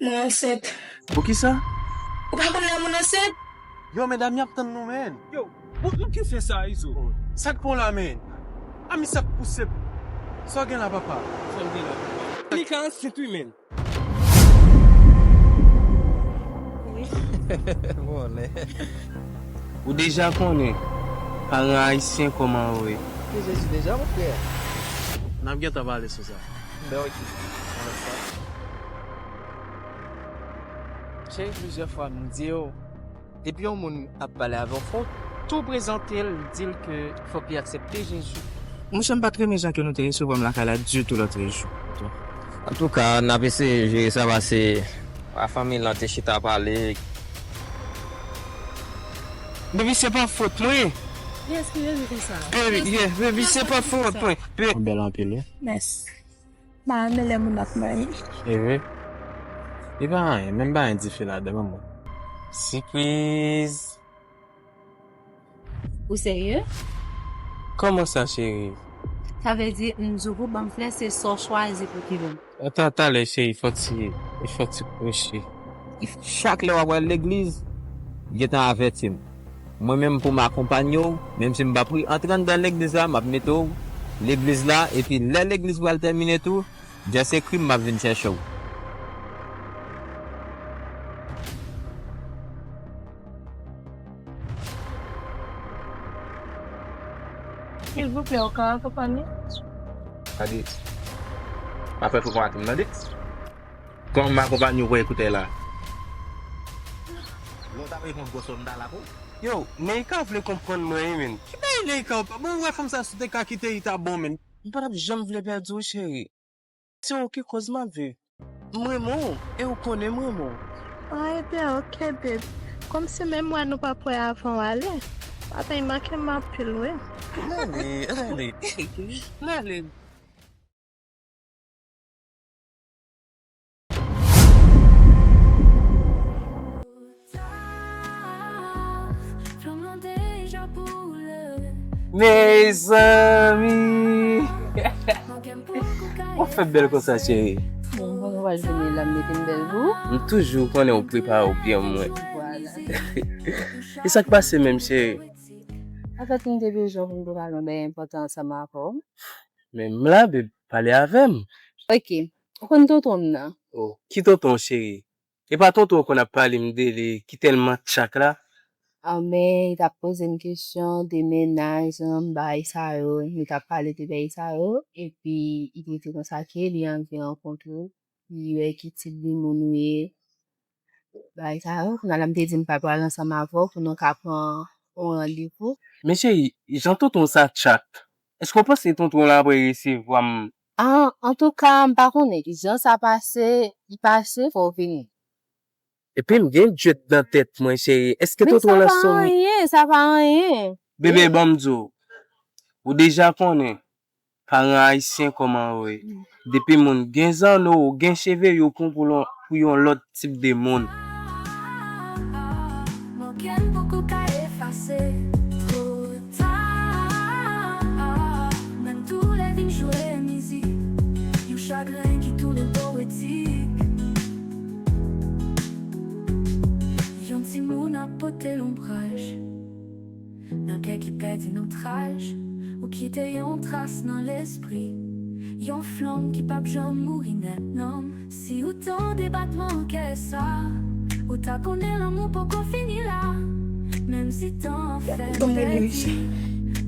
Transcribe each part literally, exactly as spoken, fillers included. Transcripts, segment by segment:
Mwen ansent. Poukisa? Ou pa konn lè moun ansent? Yo, medam, y ap tann nou, men. Yo, bon, nou ki fè sa, Izo? Sa k pran w la, men? A, misye ap pouse. Sa w gen la, papa? Sa m gen la, papa? Li ka ansent, wi, men. Wi. Bon, men. Ou deja konnen, paran ayisyen kòman yo ye. Ki Jezi deja, mon frè? N ap gentan pale sou sa. Ben, ok. Cheri, plizyè fwa m di w, depi yon moun ap pale avè w, fò w tou prezante l, di l ke fòk li aksepte Jezi. Monchè, m pa t renmen jan ke nou te resevwa m lakay la ditou lòtrejou. Antouka, n ap eseye jere sa, pase pa fanmi lan te chita pale. Baby, se pa fòt mwen. Yes, ki Jezi konsa? Baby, yes, baby, se pa fòt mwen. Ou bèl anpil, wi. Mèsi. M pa renmen lè moun ap manyen. E vre? E pa anyen, menm pa gen dife ladan, manman. Sipriz! Ou serye? Kòman sa, cheri? Sa vle di, m di w pou ban m flè, se sa w chwazi pou kive m. Ata talè, cheri, fò ti, fò ti kwoche. Chak lè w ap al legliz, gentan avèti m. Mwen menm pou m akonpanye w, menm si m p ap ri, antre anndan legliz la, m ap mete w legliz la, epi lè legliz pral tèmine tou, just ekri m, m ap vin chèche w. Silvouplè, ou ka akonpanye? Gade, pa fè fou konn atann, tande? Kòman m akonpanye w pou ekoutè la? Lè w ta reponn gwòs wè m ta la pou. Yo, Neika vle konprann mwen, wi, men. Ki bagay Neika, ou pa bon, ou wè fanm sa, si w te ka kite, li ta bon, men. M pa t ap janm vle pèdi w, cheri. Se ou ki koz m ap viv. M renmen w, e ou konnen m renmen w. Ah, ebyen, ok, babe. Kòmsi menm wè nou p ap wè avan w ale. Bagay manke m anpil, wi. N ale, n ale. N ale. Mezanmi! Ou fè bèl konsa, cheri. Bon, bon, nou pral vini la, m mete m bèl pou ou. M toujou konnen ou prepare w byen mwen. Vwala. E sa k pase menm, cheri? Anfèt, m te bezwen pou m te pale yon bagay enpòtan ansanm avè w. Men m la, babe, pale avè m. Ok. Ou konn tonton m nan? Oh, ki tonton w, cheri? E pa tonton w konn ap pale m de li, ki tèlman tchak la? Anben, li t ap poze m kesyon de mennaj, bagay sa yo, nou t ap pale de bagay sa yo, epi li te di konsa ke li anvi rankontre w, li wè ki tip de moun ou ye, bagay sa yo. Kounye a la, m te di m pa pral ansanm avè w pou nou ka pran yon randevou. Men cheri, jan tonton sa tchak, èske w panse tonton w la ap resevwa m? An, antouka, m pa konnen ki jan sa pase, li pase, fò w vini. Epi m gen djwèt nan tèt mwen, cheri. Èske tonton w la sonje? Men sa pa anyen, sa pa anyen. Bebe, ban m di w. Ou deja konnen. Paran ayisyen kòman yo ye. Depi moun gen zanno, ou gen cheve, yo pran w pou lon-, pou yon lòt tip de moun. Manke m poko ka efase. Twò ta. Menm tou lè vin jwe mizik. Yon chagren ki tounen powetik. Yon timoun ap pote lonbraj. Nan kè ki pèdi nan traj, ou kite yon tras nan lespri. Yon flanm ki p ap janm mouri nèt, non. Si ou tande batman kè sa, ou ta konnen lanmou poko fini la. Menm si tan an fè n pèdi,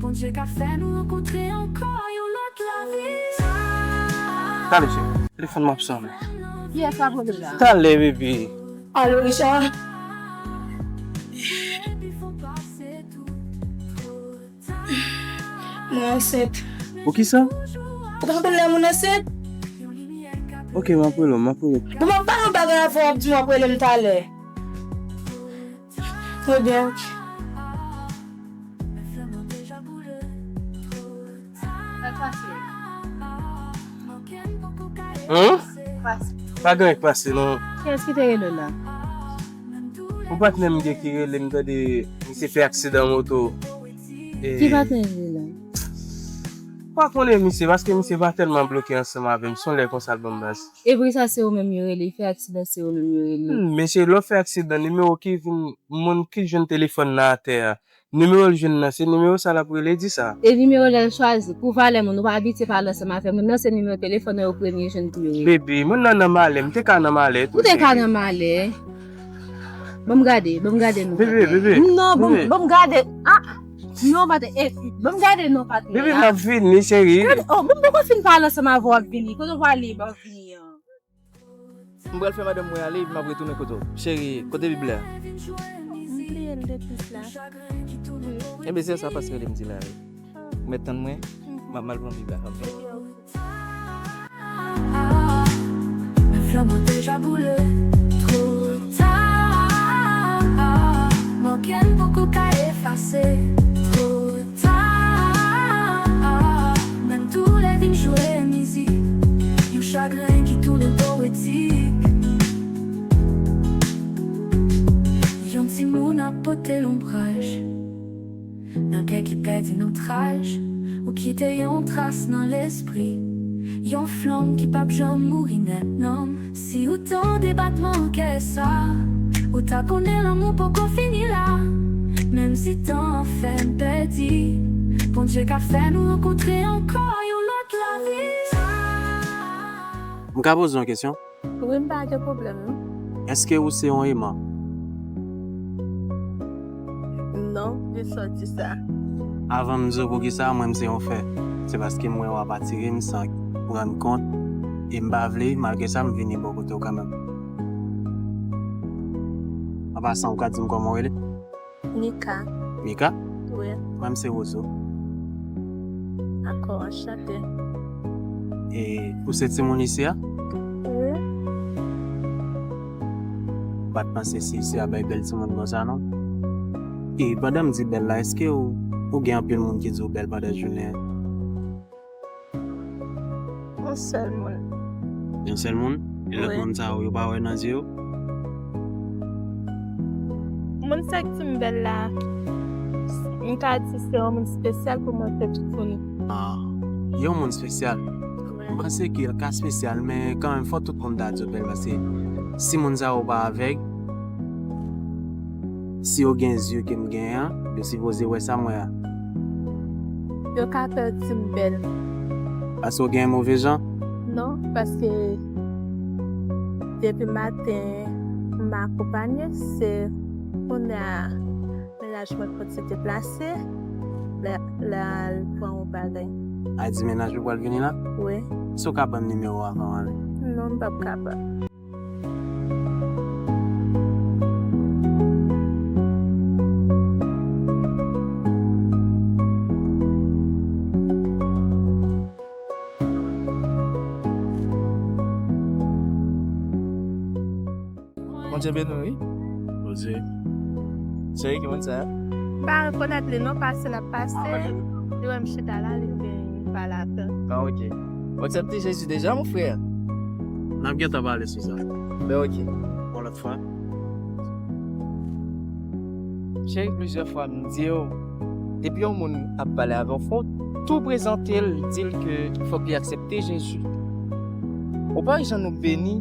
Bondye ka fè nou rankontre ankò yon lòt lavi. Talè, cheri. Telefòn mwen ap sonnen. Kiyès k ap rele la? Talè, bebe. Alo, Richard. Mwen ansent. Poukisa? Ou pa konn lè moun ansent? Ok, m ap rele w, m ap rele w. Bon, m ap pale yon bagay avè w, w ap di m w ap rele m talè. Ebyen, ok. Sa k pase? Hein? Pase. Pa gen anyen k pase, non. Kiyès ki te rele w la? Yon patnè m gen ki rele m, tande misye fè aksidan moto. E ki patnè li la? pa konnen misye, paske misye pa tèlman bloke ansanm avè m, se yon lè konsa l ban m baz. E vre sa, se ou menm yo rele, fè aksidan, se ou menm yo rele. Hmm, mesye, lè w fè aksidan, nimewo ki vin, moun ki jwenn telefòn nan atè a, nimewo l jwenn nan, se nimewo sa l ap rele, di sa. E nimewo lè l chwazi, pou valè moun, ou pa abitye pale ansanm avè moun nan, se nimewo telefòn nan yo premye jwenn pou yo rele. Baby, moun nan nan malè, m te ka nan malè tou, cheri. Ou te ka nan malè. Ban m gade, ban m gade non, patnè. Bebe, bebe. Non, ban m, bebe, ban m gade. Ah! Non, patnè. Eh, ban m gade non, patnè. Bebe, m ap vini, cheri. Gade, oh, ban m poko fin pale ansanm avè w, w ap vini. Kote w prale, ban m vini an. M pral fè madanm mwen ale, epi m ap retounen kote w. Cheri, kote Bib la? M bliye l depi la. Enben, se sa pastè Lem di la, wi. Ou mèt tann mwen, m ap mal pran Bib la, ok? Men flanm lan deja boule, twò ta. Manke m poko ka efase, twò ta. Menm tou lè vin jwe mizik, yon chagren ki tounen powetik. Yon timoun ap pote lonbraj nan kè ki pèdi nan traj, ou kite yon tras nan lespri. Yon flanm ki p ap janm mouri nèt, non. Si ou tande batman kè sa, ou ta konnen lanmou poko fini la. Menm si tan an fè n pèdi, Bondye ka fè nou rankontre ankò yon lòt lavi. M ka poze yon kesyon? Wi, m pa gen pwoblèm, non. Èske ou se yon eman? Non, kisa w di sa? Avan m di w poukisa, mwen, m se yon fè. Se paske m wè w ap atire m san rann kont. E m pa vle, malgre sa, m vini bò kote w kanmenm. An pasan, ou ka di m kòman w rele? Mika. Mika? Wi. Mwen, m se Wozo. Dakò, anchante. E ou se timoun isi a? Wi. M pa t panse se isi a bay bèl timoun konsa, non. E pandan m di bèl la, èske ou, ou gen anpil moun ki di w bèl pandan jounen an? Yon sèl moun. Yon sèl moun? E lòt, wi, moun sa yo, yo pa wè nan zye yo? Moun sa k di m bèl la, m ka di se yon moun espesyal pou mwen, se Titouni. Ah, yon moun espesyal. Wi. M panse ke l ka espesyal, men kanmenm, fò tout moun ta di w bèl, paske si moun sa yo pa avèg, si yo gen zye ke m genyen an, yo sipoze wè sa m wè a. Yo ka pè di m bèl. Paske w gen move jan? Non, paske depi maten, m akonpanye, se kounye a mennaj mwen konn se deplase, lè, lè al pran yon bagay. A di mennaj ou pral vini la? Wi. Si w ka ban m nimewo w avan w ale? Non, m p ap kapab. Bondye beni w, wi. Bondye. Cheri, ki moun sa a? M pa rekonèt li non, pase l ap pase. Li wè m chita la, li vle pale avè m. Ah, ok. Ou aksepte Jezi deja, mon frè? N ap gentan pale sou sa. Ben, ok. Yon lòt fwa. Cheri, plizyè fwa, m di w, depi yon moun ap pale avè w, fò w tou prezante l, di l ke fòk li aksepte Jezi. Ou pa wè jan nou beni?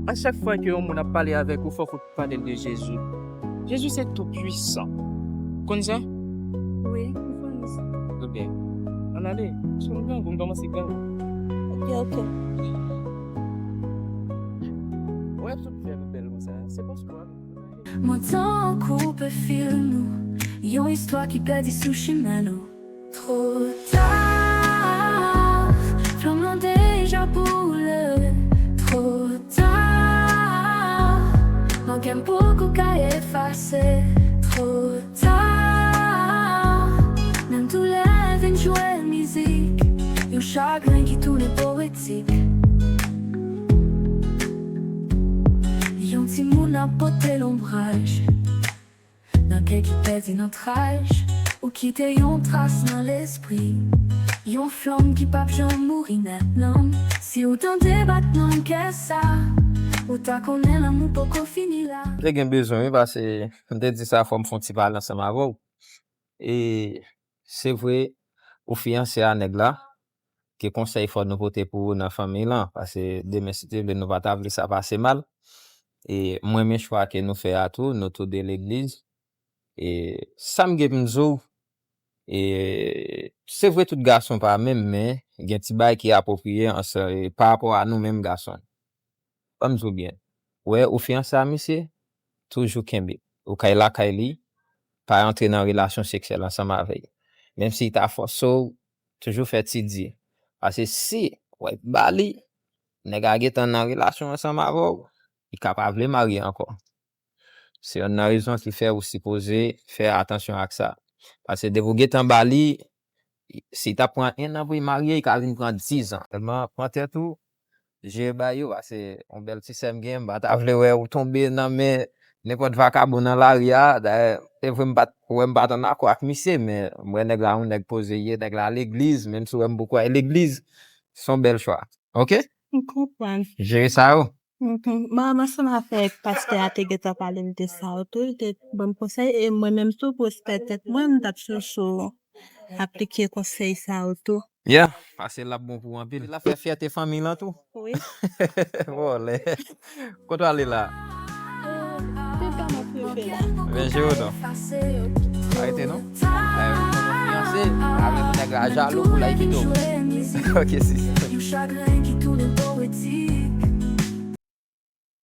A chak fwa ke yon moun ap pale avèk ou, fòk ou pale l de Jezi. Jezi se tou pwisan. Konn sa? Wi, m konn sa. Ebyen, ann ale. Paske m grangou, m kòmanse grangou. Ok, ok. Ou wè tout fè nou bèl konsa, se paske w ap Montan koupe fil nou, yon istwa ki pèdi sou chimen nou. Twò ta, flanm lan deja boule. Twò ta, manke m poko ka efase. Twò ta, menm doulè vin jwe mizik, yon chagren ki tounen powetik. Yon timoun ap pote lonbraj nan kè ki pèdi nan traj. Ou kite yon tras nan lespri, yon flanm ki p ap janm mouri nèt, non. Si w tande batman kè sa, ou ta konnen lanmou poko fini la. M te gen bezwen, wi, paske m te di sa fò m fè yon ti pale ansanm avè w. E se vre, pou fiyanse a nèg la, ki konsèy fò nou pote pou ou nan fanmiy lan, paske demen si Dye vle nou pa ta vle sa pase mal. E m renmen chwa ke nou fè a tou, nou tou de legliz. E sa m gen pou m di w, e se vre tout gason pa menm, men gen ti bagay ki apwopriye ansanm, e pa rapò a nou menm gason. Ban m di w byen. Ou wè, ou fiyanse a misye, toujou kenbe. Ou kay lakay li, pa antre nan relasyon seksyèl ansanm avè l. Menm si l ta fòse w, toujou fè ti di. Paske si w ap ba li, nèg la gentan nan relasyon ansanm avè w, li ka pa vle marye ankò. Se youn nan rezon ki fè ou sipoze fè atansyon ak sa. Paske depi w gentan ba li, si l ta pran en an pou l marye, li ka vin pran diz an. Sèlman pran tèt ou, jere bay yo, paske yon bèl ti sè m gen, m pa ta vle wè ou tonbe nan men nenpòt vakabon nan lari a. Dayè, se vre m pa t, wè m pa t annakò ak misye, men m wè nèg la yon nèg poze l ye, nèg la legliz, menm si w wè m poko al legliz, se yon bèl chwa. Oke? M konprann. Jere sa yo. Mhm. Mwen ansanm avèk pastè a te gentan pale m de sa yo tou, li te ban m konsèy, e mwen menm tou, pou respè tèt mwen, m t ap chèche aplike konsèy sa yo tou. Yeah, paske l ap bon pou ou anpil. L ap fè fyète fanmi lan tou. Wi. Vòlè. Kote w ale la? Tout tan m ap rive la. Men je w non. Arete non. Ay, ou konn ou fiyanse avèk nèg la jalou pou l al kite w. Ok, sis. Yon chagren ki tounen powetik.